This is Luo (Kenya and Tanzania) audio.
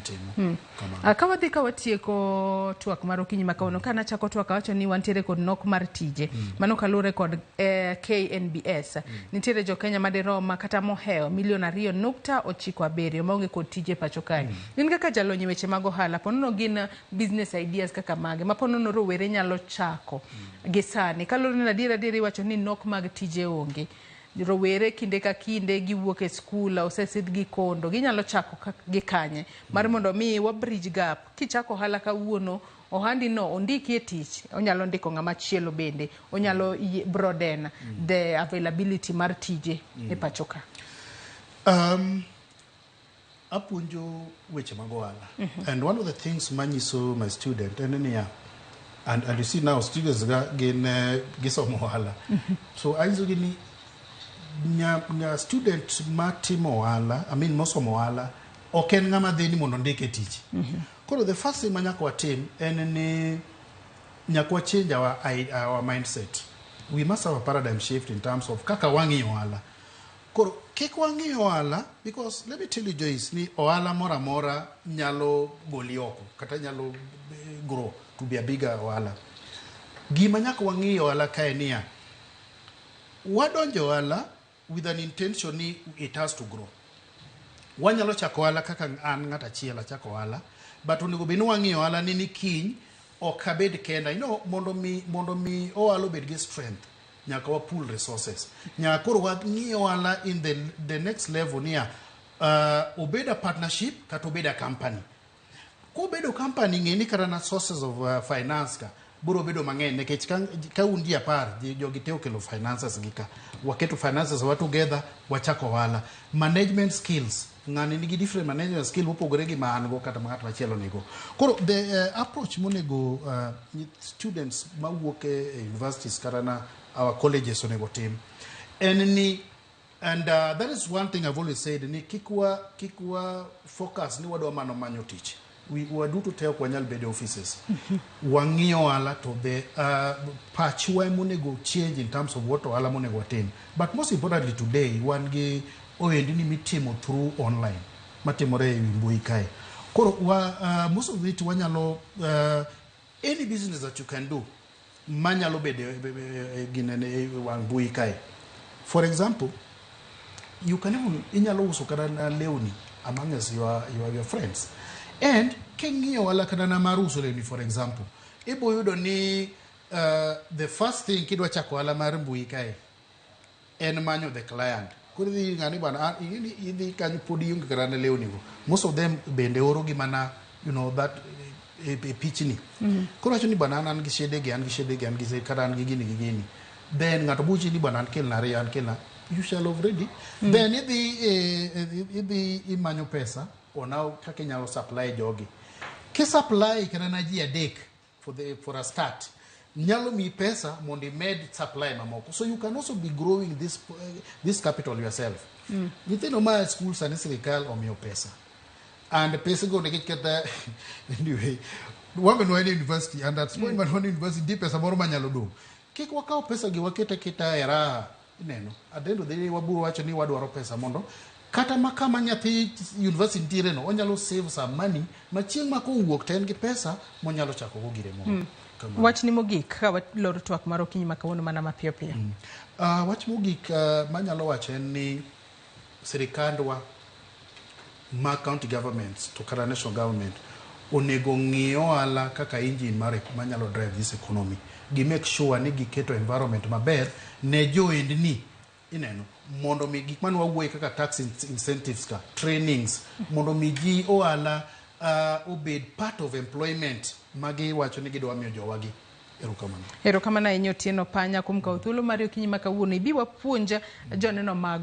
gitimo. Kamano. Ka wadhi ka watieko twak mar okinyi ma kawuono, ka nachako twak awacho ni wantiere kod nok mar tije. Mano kaluwore kod KNBS. Nitiere jo Kenya madirom kata mohewo milion 2.97 maonge kod tije e pacho kae. In kaka jalony e weche mag ohala, ponono gin business ideas kaka mage ma ponono rowere nyalo chako gi sani. Kaluwore ni adier adier iwacho ni nok mag tije onge. Rowere kinde ka kinde giwuok e skul, osesidh gi kondo, ginyalo chako gi kanye mar mondo mi wa bridge gap. Kichako ohala kawuono, ohandi no ondiki e tich, onyalo ndiko ng'ama chielo bende, onyalo broaden the availability mar tije e pacho ka. Apuonjo weche mag ohala, and one of the things manyiso my student en niya, and you see now students ga gin gisomo ohala, so anyisogi ni nya student matimo ohala, I mean mosomo ohala, ok en ng'ama dhi ni mondo ondike tich. Koro the first thing ma nyaka watim en ni nyaka wa change our mindset. We must have a paradigm shift in terms of kaka wang'iyo ohala. Koro kik wang'i ohala, because let me tell you, Joyce, ni ohala moro amora nyalo goli oko kata nyalo grow to be a bigger ohala. Gima nyaka wang'i ohala kae niya, wadonjo ohala with an intention ni it has to grow. Wanyalo chako ohala kaka an ng'at achiel achako ohala, but onego bed ni wang'iyo ohala ni kiny ok abed kenda. Mondo mi ohala obed gi strength, nyaka wa pool resources. Nyaka koro wang'i ohala in the next level niya, obed a partnership kata obed a company. Kobedo company, ng'e ni kata na sources of finance ka biro bedo mang'eny, nikech ka un ji 10, jogi te okelo finances gi ka waketo finances wa together, wachako ohala. Management skills, ng'ani nigi different management skill mopogore gi ma an go kata ma ng'at machielo nigo. Koro the approach monego students mawuok e universities kata na our colleges onego tim en ni, and that is one thing I've always said, ni kik wa focus ni wadwa mano manyo tich. Waduto te ok wanyal bedo e offices. Wang'iyo ohala to the pachwa monego change in terms of what ohala monego watim. But most importantly, today wan gi ohendni mitimo through online, matimore e wi mbui kae. Koro wa, most of it wanyalo, any business that you can do manyalo bedo ginene e wang' mbui kae. For example, you can even, inyalo uso kata na lewni among us, your friends. And king'iyo ohala kata na mar uso lewni, for example, ibo yudo ni the first thing kidwa chako ohala mar mbui kae en manyo the client. Koro idhi ng'ani bana, ing'e ni idhi kanyo pod ionge kata na lewni go. Most of them bende oro gi mana that e pichni. Koro wacho ni bana, an gi shede gi, an gi shede gi, an gi kata an gi gini gi gini. Then ng'ato buchi ni bana, an kelna ariyo, an kelna, you shall have ready. Then idhi imanyo pesa on how kaka inyalo supply jogi. Kisupply kata na ji adek for a start, nyalo miyi pesa mondo imed supply mamoko. So you can also be growing this capital yourself. Nyithindo ma e school sani sirikal omiyo pesa, and pesego nikech kata anyway wan be wan e university, and at point man wan e university nitie pesa moro manyalo dong'. Kik wakaw pesa gi waket aketa e raha. Ineno, at the end of the day wabiro wacho ni wadwaro pesa mondo kata ma kama nyathi university nitiere no onyalo save some money ma chieng' ma kowuok to en gi pesa monyalo chako go gire moro. Kamano. Wachni mogik ka waloro twak mar okinyi ma kawuono mana mapiyo piyo. Wach mogik manyalo wacho en ni sirikandwa ma county governments to kata national government onego ng'i ohala kaka engine mar manyalo drive this economy. Gi make sure ni giketo environment maber ne joendni, ineno, mondo mi gik mane wawuoye kaka tax incentives ka trainings, mondo mi ji ohala obed part of employment magiwacho ni gidwa miyo jowagi. Erokamano. Erokamano ahinya, Otieno Panya, kuom kawo thuolo mari okinyi ma kawuono ibi wapuonj joneno mag